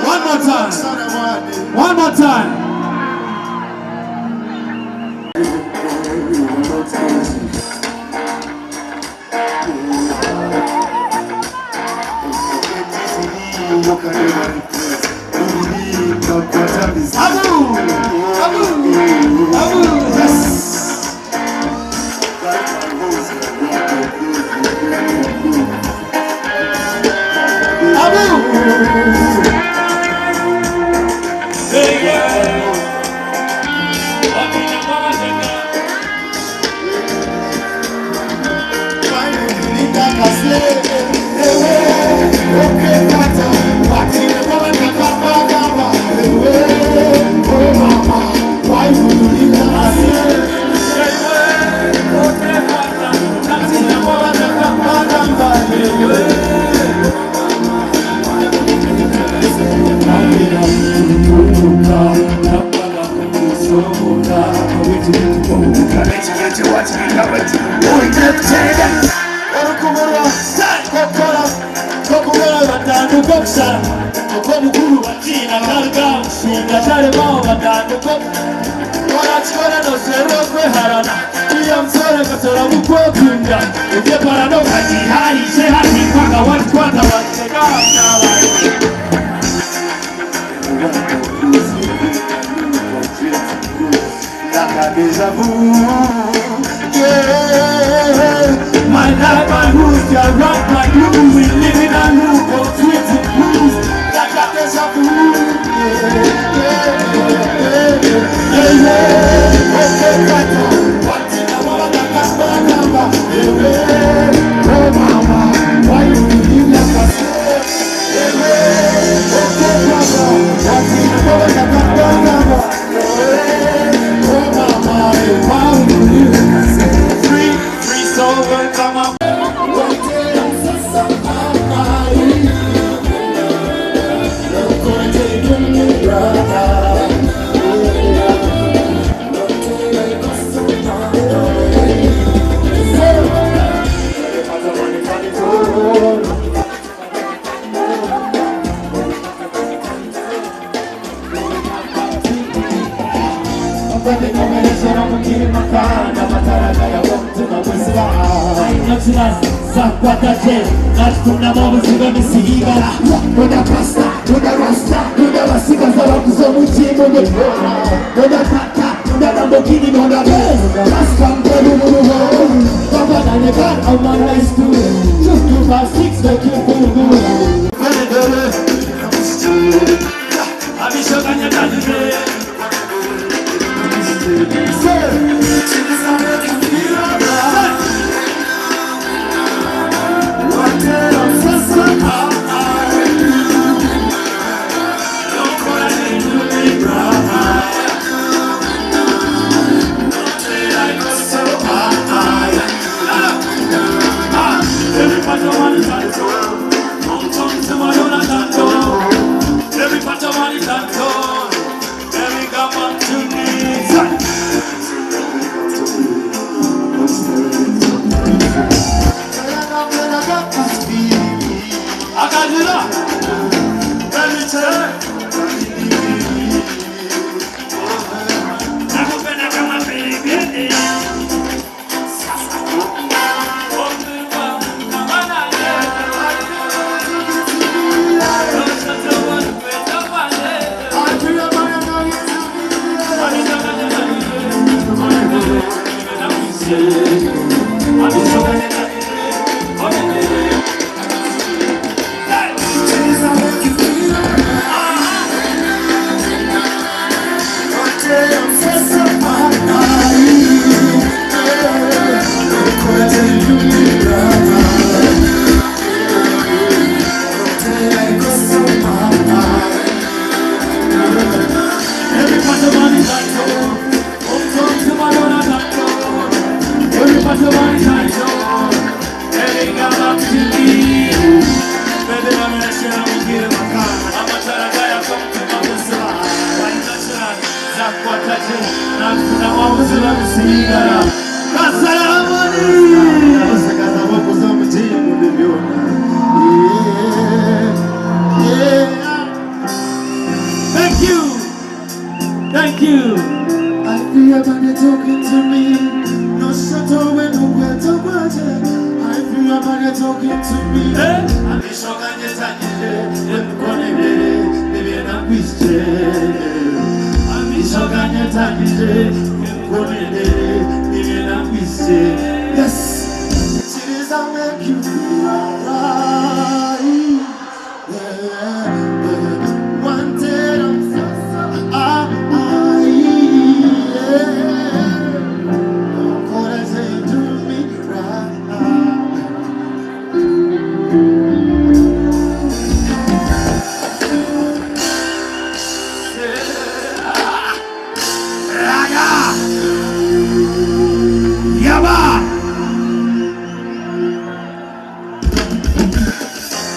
One more time. One more time. Abu! Abu! Abu! Yes! Abu! Deja vu, yeah. Natural zakwata gye Nakitundamu obuzibu emisigigara Noda pasta, noda rasta, noda abasigazi abakuze omu gym Noda tata, noda Lamborghini, noda Benz Rasta mperuburuho Baba na Negan, I'm a nice dude 2, 2, 5, 6, make you feel good Thank you. Thank you. I feel your body talking to me. No shadow when no kweto kwaje. I feel your body talking to me. Amishokanyetanyije, emkonebere, nibyenakwishe. Amishokanyetanyije, emkonebere, nibyenakwishe. Yes. It is I make you feel alright. Yeah, yeah. One day I'm so so I, yeah. Don't call and say you do me right. Raga! Yaba!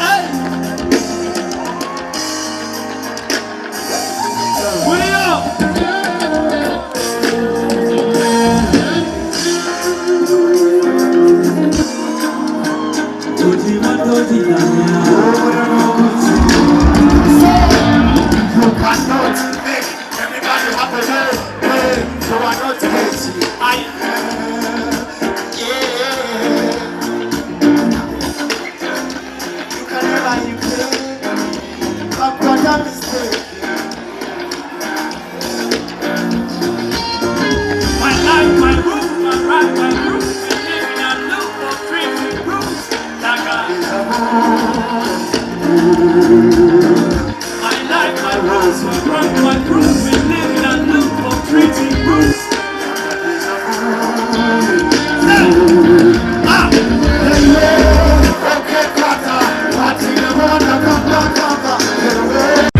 Hey! Julio! You cannot make everybody happy. Hey, you are not happy. I yeah. You can never you play. I've got a mistake. My life, my roof, my right, my groove. We live in a loop of dreams and grooves. Like my life, my rules, my right, my groove. We live in a loop of dreams and grooves. Ah! Okay, kata, party never kata, kata.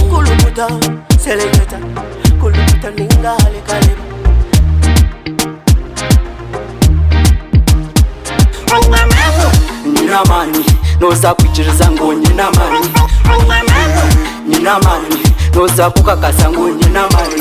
Kulukuta, seleketa, kulukuta ninga halekaleba. Nyina amani, noza kwikiriza ngu nyina amani. Nyina amani, Noza kukakasa ngu nyine amaani.